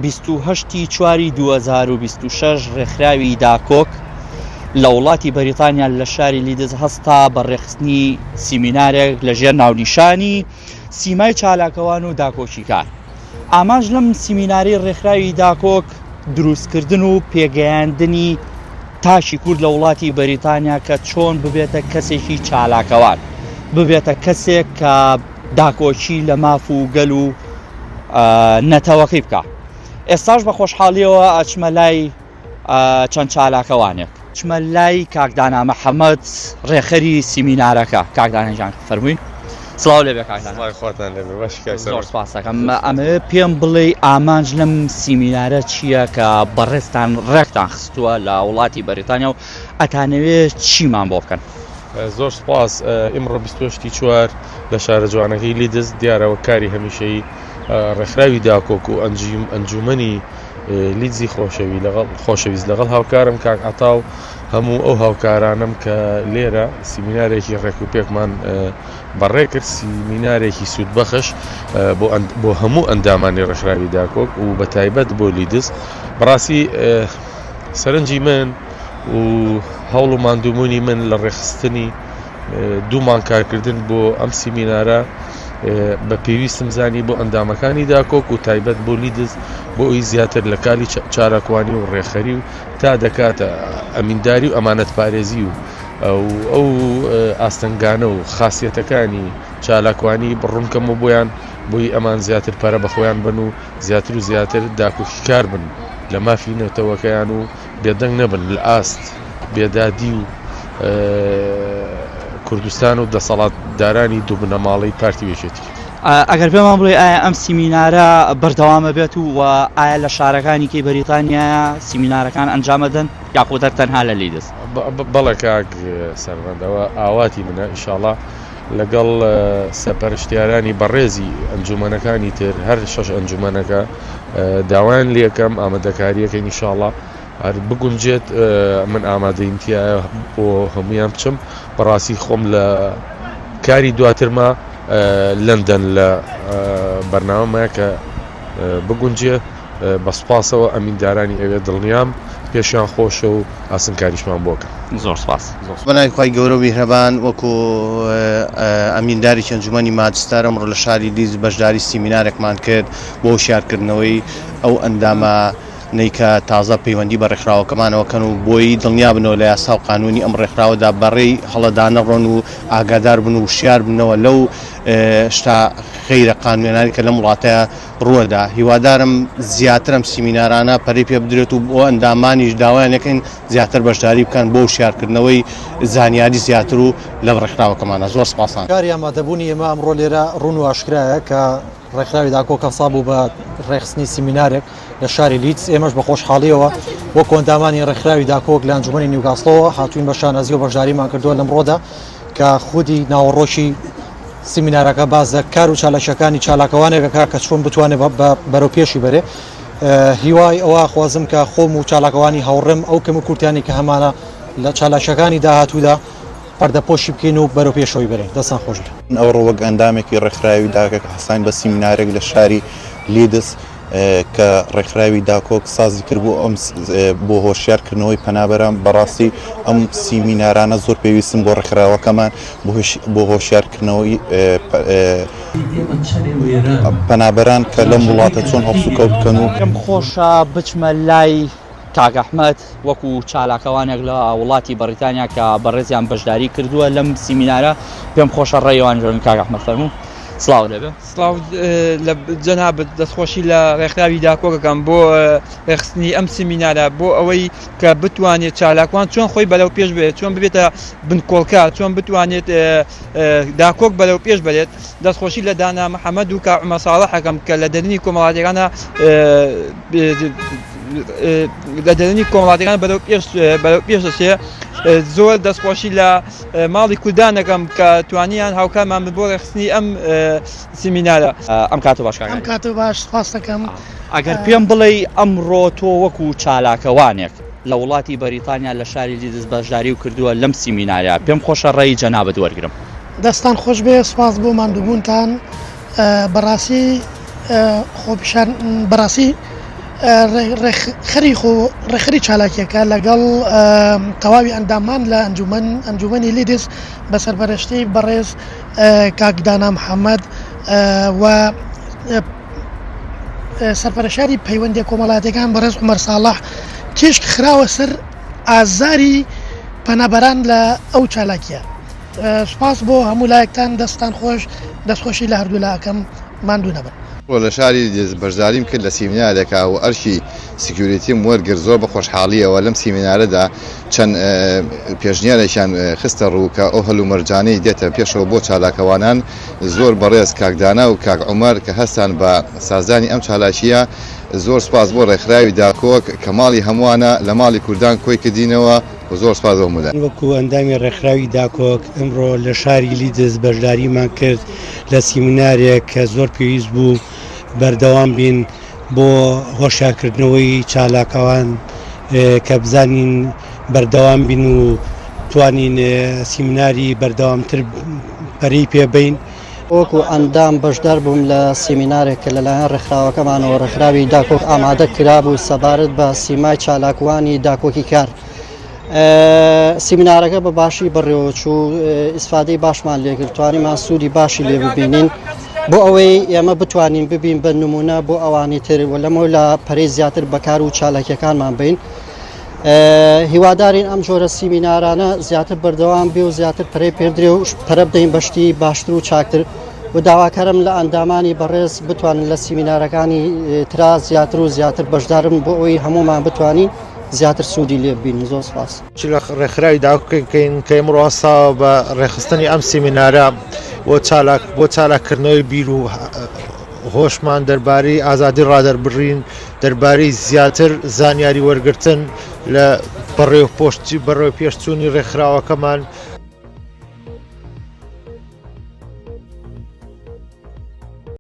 28 ی چواری 2026 ڕێکخراوی داکۆک لە وڵاتی بەریتانیا لە شاری لیدز هەستا بە ڕێکخستنی سیمینارێک لە ژێر ناونیشانی سیمای چالاکەوان و داکۆکیکار. ئامانج لەم سیمینارەی ڕێکخراوی داکۆک دروستکردن و پێگەیاندنی تاکی کورد لە وڵاتی بەریتانیا کە چۆن ببێتە کەسێکی چالاکەوان، ببێتە کەسێک کە داکۆکی لە ماف و گەل و نەتەوەکەی بکا. ئێستاش بە خۆشحاڵیەوە ئەچمە لای چەند چالاکەوانێک. چمە لای کاک دانا محەمەد ڕێکخەری سیمینارەکە. کاک دانا گیان فەرمووی. سڵاو لێبێ کاک دانا. سڵاوی خواتان لێبێ باشی کاک زۆر سەرۆک. سپاس دەکەم. ئەمەوێ پێم بڵێی ئامانج لەم سیمینارە چییە کە بەڕێزتان ڕێکتان خستووە لە وڵاتی بەریتانیا و ئەتانەوێ چیمان بۆ بکەن؟ زۆر سپاس. ئیمڕۆ 28 ی چوار لە شارە جوانەکەی لیدز دیارە وەک کاری هەمیشەیی ڕێکخراوی داکۆک و ئەنجوومەنی لیدزی خۆشەوی لەگەڵ خۆشەویست لەگەڵ هاوکارم کاک عەتا و هەموو ئەو هاوکارانەم کە لێرە سیمینارێکی ڕێک و پێکمان بەڕێ کرد سیمینارێکی سوودبەخش بۆ بۆ هەموو ئەندامانی ڕێکخراوی داکۆک و بە تایبەت بۆ لیدز بەڕاستی سەرنجی من و هەوڵ و ماندووبوونی من لە ڕێکخستنی دوو مانگ کارکردن بۆ ئەم سیمینارە بە پێویستم زانی بۆ ئەندامەکانی داکۆک و تایبەت بۆ لیدز بۆ ئەوی زیاتر لە کاری چالاکوانی و ڕێکخەری و تا دەکاتە ئەمینداری و ئەمانەت پارێزی و ئەو ئاستەنگانە و خاصیەتەکانی چالاکوانی ڕوونکەمەوە بۆیان بۆی ئەمان زیاتر پەرە بەخۆیان بن و زیاتر و زیاتر داکۆکیکار بن لە مافی نەتەوەکەیان و بێدەنگ نەبن لە ئاست بێدادی و کوردستان و دەسەڵاتدارانی دوو بنەماڵەی پارتی و یەکێتی. ئەگەر پێمان بڵێی ئایا ئەم سیمینارە بەردەوامە بێت و ئایا لە شارەکانی کەی بەریتانیایە سیمینارەکان ئەنجامەدەن یاخود هەر تەنها لە لیدز؟ بەڵێ کاک سەربەند ئەوە ئاواتی منە ئیشاڵا لەگەڵ سەرپەرشتیارانی بەڕێزی ئەنجومەنەکانی تر هەر شەش ئەنجومەنەکە داوایان لێکەم ئامادەکاریەکەین ئیشاڵا هەر بگونجێت من ئامادەیم تایە بۆ هەمویان بچم بەڕاستی خۆم لە کاری دواترما لەندەن لە بەرنامەمە کە بگونجێ بە سوپاسەوە ئەمیندارانی ئەوێ دڵنیام پێشیان خۆشە و ئاسنکاریشمان بۆ کەن. زۆر سوپاس. بەناوی خوای گەورە و میهرەبان وەکو ئەمیندارێکی ئەنجومەنی ماجستەر ئەمڕۆ لە شاری لیدز بەشداری سیمینارێکمان کرد بۆ هۆشیارکردنەوەی ئەو ئەندامانەی کە تازە پەیوەندی بە ڕێکخراوەکەمانەوە کەن و بۆی دڵنیابنەوە لە یاسا و قانونی ئەم ڕێکخراوەدا بەڕێی هەڵەدا نەڕۆن و ئاگادار بن و وشیار بنەوە لەو شتە غەیرە قانونیانەی کە لەم وڵاتە ڕووەدا هیوادارم زیاتر ئەم سیمینارانە پەرەی پێ بدرێت و بۆ ئەندامانیش داوایان لێکەین زیاتر بەشداری بکەن بۆ وشیارکردنەوەی زانیاری زیاتر و لە ڕێکخراوەکەمانە زۆر سپاسان. کاری ئامادەبوونی ئێمە ئەمڕۆ لێرە ڕوون و ئاشکرایە کە ڕێکخراوی داکۆک هەڵسا بوو بە ڕێکخستنی سیمینارێک لە شاری لیدز، ئێمەش بە خۆشحاڵییەوە وەکو ئەندامانی ڕێکخراوی داکۆک لە ئەنجومەنی نیوکاسڵەوە هاتووین بە شانازییەوە بەشداریمان کردووە لەمڕۆدا کە خودی ناوەڕۆکی سیمینارەکە باس لە کار و چالاکیەکانی چالاکەوانێک ئەکا کە چۆن بتوانێت بەرەو پێشی بەرێ هیوای ئەوە خوازم کە خۆم و چالاکەوانی هاوڕێم ئەو کەم و کورتیانی کە هەمانە لە چالاکیەکانی داهاتوودا پەردەپۆشی بکەین و بەرەو پێشەوەی بەرین دەستان خۆش بێ. ئەوڕۆ وەک ئەندامێکی ڕێکخراوی داکۆک هەستاین بە سیمینارێک لە شاری لیدز کە ڕێکخراوی داکۆک سازی کرد بۆ ئەم بۆ هۆشیار کردنەوەی پەنابەران بەڕاستی ئەم سیمینارانە زۆر پێویستن بۆ ڕێکخراوەکەمان بۆ هۆشیار کردنەوەی پەنابەران کە لەم وڵاتە چۆن هەڵسوکەوت بکەن و پێم خۆشە بچمە لای کاک ئەحمەد وەکو چالاکەوانێک لە وڵاتی بەڕیتانیا کە بەڕێزیان بەشداری کردووە لەم سیمینارە پێم خۆشە ڕێیوان جۆن کاک ئەحمەد فەرموو سڵاو لێبێ. سڵاو لە جەنابت دەستخۆشی لە ڕێکخراوی داکۆک ئەکەم بۆ ڕێکخستنی ئەم سیمینارە بۆ ئەوەی کە بتوانێت چالاکوان چۆن خۆی بەرەو پێش بێت چۆن ببێتە بنکۆڵکار چۆن بتوانێت داکۆک بەرەو پێش بەرێت دەستخۆشی لە دانا محەممەد و کا عمە ساڵح ئەکەم کە لە دەرنی کۆمەڵاتیەکانە لە دەرنی کۆمەڵاتیەکان بەرەو پێش بەرەو پێش دەچێ زۆر دەستخۆشی لە ماڵی کوردان دەکەم کە توانیان هاوکارمان بن بۆ ڕێکخستنی ئەم سیمینارە. ئەم کاتە باش کاک ئەم کاتە باش سپاس دەکەم. ئەگەر پێم بڵێی ئەمڕۆ تۆ وەکو چالاکەوانێک لە وڵاتی بەریتانیا لە شاری لیدز بەشداریو کردووە لەم سیمینارە پێم خۆشە ڕێی جەنابت وەرگرم. دەستان خۆش بێ سپاس بۆ ماندووبوونتان بەڕاستی. خۆپیشان بەڕاستی ڕێکخەری خۆ ڕێکخەری چالاکیەکە لەگەڵ تەواوی ئەندامان لە ئەنجومەن ئەنجومەنی لیدز بە سەرپەرشتی بەڕێز کاک دانا محەممەد و سەرپەرشاری پەیوەندیە کۆمەڵاتەکان بەڕێز عمر ساڵح تیشک خراوە سەر ئازاری پەنابەران لە ئەو چالاکیە سوپاس بۆ هەموو لایەکتان دەستتان خۆش دەستخۆشی لە هەردوولا ئەکەم ماندوو نەبن. ئەمڕۆ لە شاری لیدز بەشداریم کرد لە سیمینارێکا و ئەرکی security م وەرگرت، زۆر بە خۆشحاڵییەوە لەم سیمینارەدا چەند پێشنیارێکیان خستە ڕوو کە ئەو هەلومەرجانەی دێتە پێشەوە بۆ چالاکەوانان، زۆر بەڕێز کاک دانا و کاک عومەر کە هەستان بە سازدانی ئەم چالاکییە، زۆر سوپاس بۆ ڕێکخراوی داکۆک کە ماڵی هەمووانە لە ماڵی کوردان کۆی کردینەوە. و زۆر سپاس بۆ هەموو لایەک. وەکو ئەندامی ڕێکخراوی داکۆک ئەمڕۆ لە شاری لیدز بەشداریمان کرد لە سیمینارێک کە زۆر پێویست بوو بەردەوام بین بۆ هۆشیارکردنەوەی چالاکەوان کە بزانین بەردەوام بین و توانین سیمیناری بەردەوامتر پەرەی پێ بەین. وەکو ئەندام بەشدار بووم لە سیمینارێک کە لەلایەن ڕێکخراوەکەمانەوە ڕێکخراوی داکۆک ئامادە کرابوو سەبارەت بە سیمای چالاکوانی داکۆکی کار. سیمینارەکە بە باشی بەڕێوەچوو ئیسفادەی باشمان لێکرد توانیمان سوودی باشی لێ ببینین بۆ ئەوەی ئێمە بتوانین ببین بە نمونە بۆ ئەوانی تر و لەمەولا پەرەی زیاتر بەکار و چالاکیەکانمان بین. هیوادارین ئەم جۆرە سیمینارانە زیاتر بەردەوام بێ و زیاتر پەرەی پێدرێ و پەرە بدەین بە شتی باشتر و چاکتر و داواکارم لە ئەندامانی بەڕێز بتوانن لە سیمینارەکانی ترا زیاتر و زیاتر بەشدارن بۆ ئەوەی هەمومان بتوانین زیاتر سوودی لێ ببینین زۆر سپاس. چ لە ڕێکخراوی داکۆکین کە ئیمڕۆ هەستاوە بە ڕێکخستنی ئەم سیمینارە بۆ چالاک بۆ چالاککردنەوەی بیر و هۆشمان دەربارەی ئازادی ڕادەربڕین، دەربارەی زیاتر زانیاری وەرگرتن لە بەڕێوپۆشتی بەڕێوپێشچوونی ڕێکخراوەکەمان.